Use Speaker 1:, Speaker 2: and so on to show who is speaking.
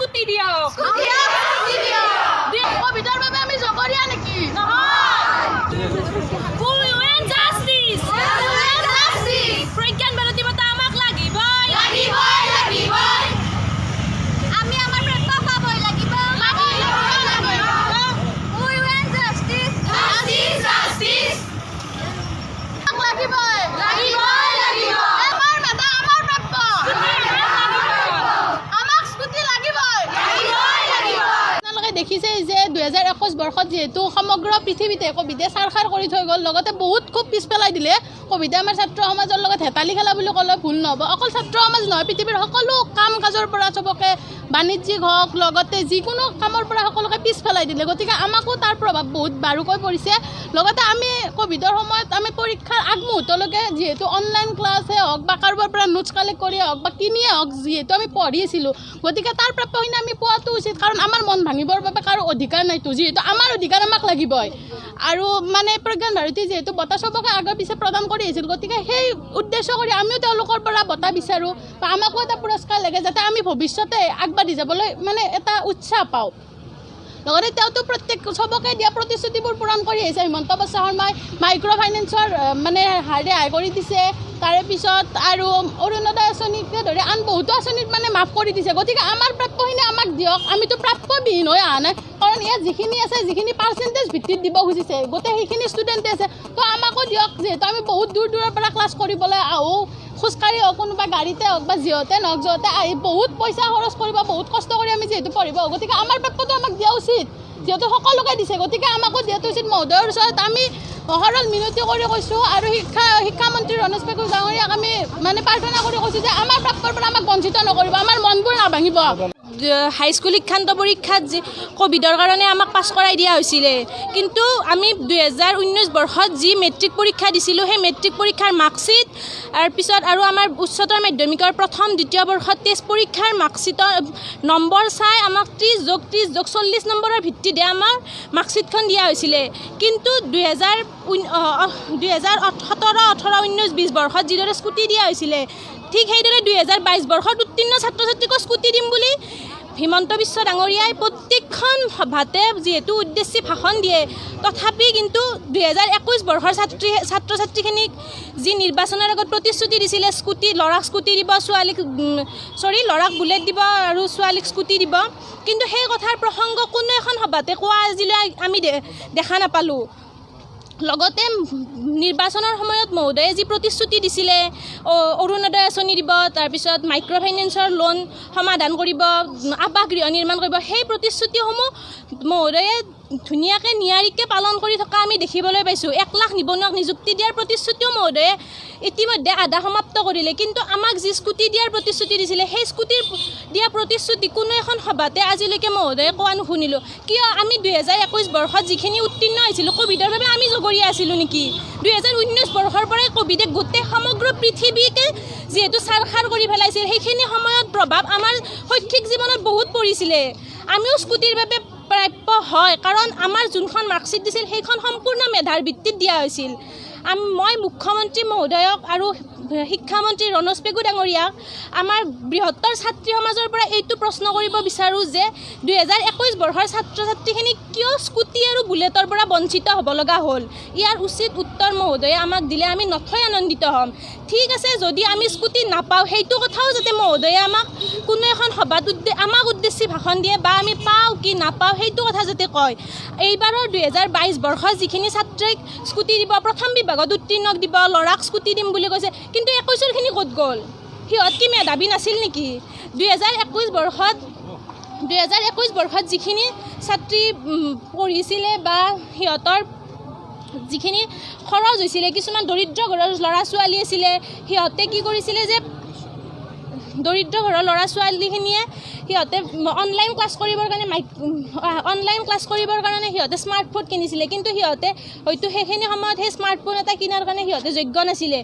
Speaker 1: Scooty দিয়ক।
Speaker 2: কভিডৰ বাবে আমি জগৰীয়া নেকি?
Speaker 1: We want justice. Pragyan Bharati বঁটা আমাক লাগিবই।
Speaker 2: লাগিবই, লাগিবই। আমি আমাৰ প্ৰাপ্য পাবই লাগিব। We want justice. Justice, justice. লাগিবই, লাগিবই, লাগিব। আমাৰ মেধা আমাৰ প্ৰাপ্য। আমাক স্কুটি লাগিবই, লাগিবই, লাগিবই।
Speaker 3: আপোনালোকে দেখিছে যে 2021 বৰ্ষত যিহেতু সমগ্ৰ পৃথিৱীতে ক'ভিডে চাৰখাৰ কৰি থৈ গ'ল, লগতে বহুত খুব পিছ পেলাই দিলে। ক'ভিডে আমাৰ ছাত্ৰ সমাজৰ লগত হেতালি খেলা বুলি ক'লে ভুল নহ'ব। অকল ছাত্ৰ সমাজ নহয়, পৃথিৱীৰ সকলো কাম কাজৰ পৰা চবকে, বাণিজ্যিক হওক, লগতে যিকোনো কামৰ পৰা সকলোকে পিছ পেলাই দিলে। গতিকে আমাকো তাৰ প্ৰভাৱ বহুত বাৰুকৈ পৰিছে। লগতে আমি ক'ভিডৰ সময়ত আমি পৰীক্ষাৰ আগমুহূৰ্তলৈকে যিহেতু অনলাইন ক্লাছে হওক বা কাৰোবাৰ পৰা নোটছ কালেক্ট কৰিয়ে হওক বা কিনিয়ে হওক, যিহেতু আমি পঢ়িছিলোঁ, গতিকে তাৰ প্ৰাপ্যখিনি আমি পোৱাটো উচিত। কাৰণ আমাৰ মন ভাঙিবৰ বাবে কাৰো অধিকাৰ নাইতো, যিহেতু আমাৰ অধিকাৰ আমাক লাগিবই। আৰু মানে প্ৰজ্ঞান ভাৰতী যিহেতু বঁটা চবকে আগে পিছে প্ৰদান কৰি আহিছিল, গতিকে সেই উদ্দেশ্য কৰি আমিও তেওঁলোকৰ পৰা বঁটা বিচাৰোঁ বা আমাকো এটা পুৰস্কাৰ লাগে, যাতে আমি ভৱিষ্যতে আগবাঢ়ি যাবলৈ মানে এটা উৎসাহ পাওঁ। লগতে তেওঁতো প্ৰত্যেক চবকে দিয়া প্ৰতিশ্ৰুতিবোৰ পূৰণ কৰি আহিছে। হিমন্ত বিশ্ব শৰ্মাই মাইক্ৰ' ফাইনেন্সৰ মানে ৰেহাই কৰি দিছে, তাৰে পিছত আৰু অৰুণোদয় আঁচনিকে ধৰি আন বহুতো আঁচনিত মানে মাফ কৰি দিছে। গতিকে আমাৰ প্ৰাপ্যখিনি আমাক দিয়ক। আমিতো প্ৰাপ্যবিহীন হৈ অহা নাই। কাৰণ ইয়াত যিখিনি আছে, যিখিনি পাৰ্চেণ্টেজ ভিত্তিত দিব খুজিছে, গোটেই সেইখিনি ষ্টুডেণ্টে আছে, তো আমাকো দিয়ক। যিহেতু আমি বহুত দূৰ দূৰৰ পৰা ক্লাছ কৰিবলৈ আহোঁ, খোজকাঢ়ি হওক, কোনোবা গাড়ীতে হওক বা যিহতে নহওক, য'তে আহি বহুত পইচা খৰচ কৰিব, বহুত কষ্ট কৰি আমি যিহেতু পঢ়িব আহোঁ, গতিকে আমাৰ প্ৰাপ্যটো আমাক দিয়া উচিত। যিহেতু সকলোকে দিছে, গতিকে আমাকো দিয়াটো উচিত। মহোদয়ৰ ওচৰত আমি সৰল মিনতি কৰি কৈছোঁ আৰু শিক্ষামন্ত্ৰী ৰণোজ পেগু ডাঙৰীয়াক আমি মানে প্ৰাৰ্থনা কৰি কৈছোঁ যে আমাৰ প্ৰাপ্যৰ পৰা আমাক বঞ্চিত নকৰিব, আমাৰ মনবোৰ নাভাঙিব।
Speaker 1: হাইস্কুল শিক্ষান্ত পৰীক্ষাত যি ক'ভিডৰ কাৰণে আমাক পাছ কৰাই দিয়া হৈছিলে, কিন্তু আমি 2019 বৰ্ষত যি মেট্ৰিক পৰীক্ষা দিছিলোঁ, সেই মেট্ৰিক পৰীক্ষাৰ মাৰ্কশ্বিট, তাৰপিছত আৰু আমাৰ উচ্চতৰ মাধ্যমিকৰ প্ৰথম দ্বিতীয় বৰ্ষত টেষ্ট পৰীক্ষাৰ মাৰ্কশ্বিটৰ নম্বৰ চাই আমাক 30 + 30 + 40 নম্বৰৰ ভিত্তিতহে আমাৰ মাৰ্কশ্বিটখন দিয়া হৈছিলে। কিন্তু 2017, 18, 19, 20 বৰ্ষত যিদৰে স্কুটি দিয়া হৈছিলে, ঠিক সেইদৰে 2022 বৰ্ষত উত্তীৰ্ণ ছাত্ৰ ছাত্ৰীকো স্কুটি দিম বুলি হিমন্ত বিশ্ব ডাঙৰীয়াই প্ৰত্যেকখন সভাতে যিহেতু উদ্দেশ্যি ভাষণ দিয়ে, তথাপি কিন্তু 2021 বৰ্ষৰ ছাত্ৰ ছাত্ৰীখিনিক যি নিৰ্বাচনৰ আগত প্ৰতিশ্ৰুতি দিছিলে, স্কুটি, ল'ৰাক স্কুটি দিব, ছোৱালীক, চৰি, ল'ৰাক বুলেট দিব আৰু ছোৱালীক স্কুটি দিব, কিন্তু সেই কথাৰ প্ৰসংগ কোনো এখন সভাতে কোৱা আজিলৈ আমি দেখা নাপালোঁ। লগতে নিৰ্বাচনৰ সময়ত মহোদয়ে যি প্ৰতিশ্ৰুতি দিছিলে, অৰুণোদয় আঁচনি দিব, তাৰপিছত মাইক্ৰ' ফাইনেন্সৰ লোন সমাধান কৰিব, আৱাস গৃহ নিৰ্মাণ কৰিব, সেই প্ৰতিশ্ৰুতিসমূহ মহোদয়ে ধুনীয়াকৈ নিয়াৰিকৈ পালন কৰি থকা আমি দেখিবলৈ পাইছোঁ। 1 লাখ নিবনুৱাক নিযুক্তি দিয়াৰ প্ৰতিশ্ৰুতিও মহোদয়ে ইতিমধ্যে আধা সমাপ্ত কৰিলে। কিন্তু আমাক যি স্কুটি দিয়াৰ প্ৰতিশ্ৰুতি দিছিলে, সেই স্কুটিৰ দিয়া প্ৰতিশ্ৰুতি কোনো এখন সভাতে আজিলৈকে মহোদয়ে কোৱা নুশুনিলোঁ। কিয় আমি 2021 বৰ্ষত যিখিনি উত্তীৰ্ণ হৈছিলোঁ, ক'ভিডৰ বাবে আমি জগৰীয়া আছিলোঁ নেকি? 2019 বৰ্ষৰ পৰাই ক'ভিডে গোটেই সমগ্ৰ পৃথিৱীকে যিহেতু চাৰখাৰ কৰি পেলাইছিল, সেইখিনি সময়ত প্ৰভাৱ আমাৰ শৈক্ষিক জীৱনত বহুত পৰিছিলে। আমিও স্কুটিৰ বাবে প্ৰাপ্য হয়, কাৰণ আমাৰ যোনখন মাৰ্কশ্বিট দিছিল, সেইখন সম্পূৰ্ণ মেধাৰ ভিত্তিত দিয়া হৈছিল। মই মুখ্যমন্ত্ৰী মহোদয়ক আৰু শিক্ষামন্ত্ৰী ৰণোজ পেগু ডাঙৰীয়াক আমাৰ বৃহত্তৰ ছাত্ৰী সমাজৰ পৰা এইটো প্ৰশ্ন কৰিব বিচাৰোঁ যে 2021 বৰ্ষৰ ছাত্ৰ ছাত্ৰীখিনি কিয় স্কুটি আৰু বুলেটৰ পৰা বঞ্চিত হ'ব লগা হ'ল? ইয়াৰ উচিত উত্তৰ মহোদয়ে আমাক দিলে আমি নথৈ আনন্দিত হ'ম। ঠিক আছে, যদি আমি স্কুটি নাপাওঁ, সেইটো কথাও যাতে মহোদয়ে আমাক কোনো এখন সভাত আমাক উদ্দেশ্যি ভাষণ দিয়ে বা আমি পাওঁ কি নাপাওঁ সেইটো কথা যাতে কয়। এইবাৰৰ 2022 বৰ্ষত যিখিনি ছাত্ৰীক স্কুটি দিব, প্ৰথম বিভাগত উত্তীৰ্ণক দিব, ল'ৰাক স্কুটি দিম বুলি কৈছে, কিন্তু 21ৰখিনি ক'ত গ'ল? সিহঁত কি মেধাৱী নাছিল নেকি? 2021 বৰ্ষত যিখিনি ছাত্ৰী পঢ়িছিলে বা সিহঁতৰ যিখিনি খৰচ হৈছিলে, কিছুমান দৰিদ্ৰ ঘৰৰ ল'ৰা ছোৱালী আছিলে, সিহঁতে কি কৰিছিলে যে দৰিদ্ৰ ঘৰৰ ল'ৰা ছোৱালীখিনিয়ে সিহঁতে অনলাইন ক্লাছ কৰিবৰ কাৰণে সিহঁতে স্মাৰ্টফোন কিনিছিলে। কিন্তু সিহঁতে হয়তো সেইখিনি সময়ত সেই স্মাৰ্টফোন এটা কিনাৰ কাৰণে সিহঁতে যোগ্য নাছিলে।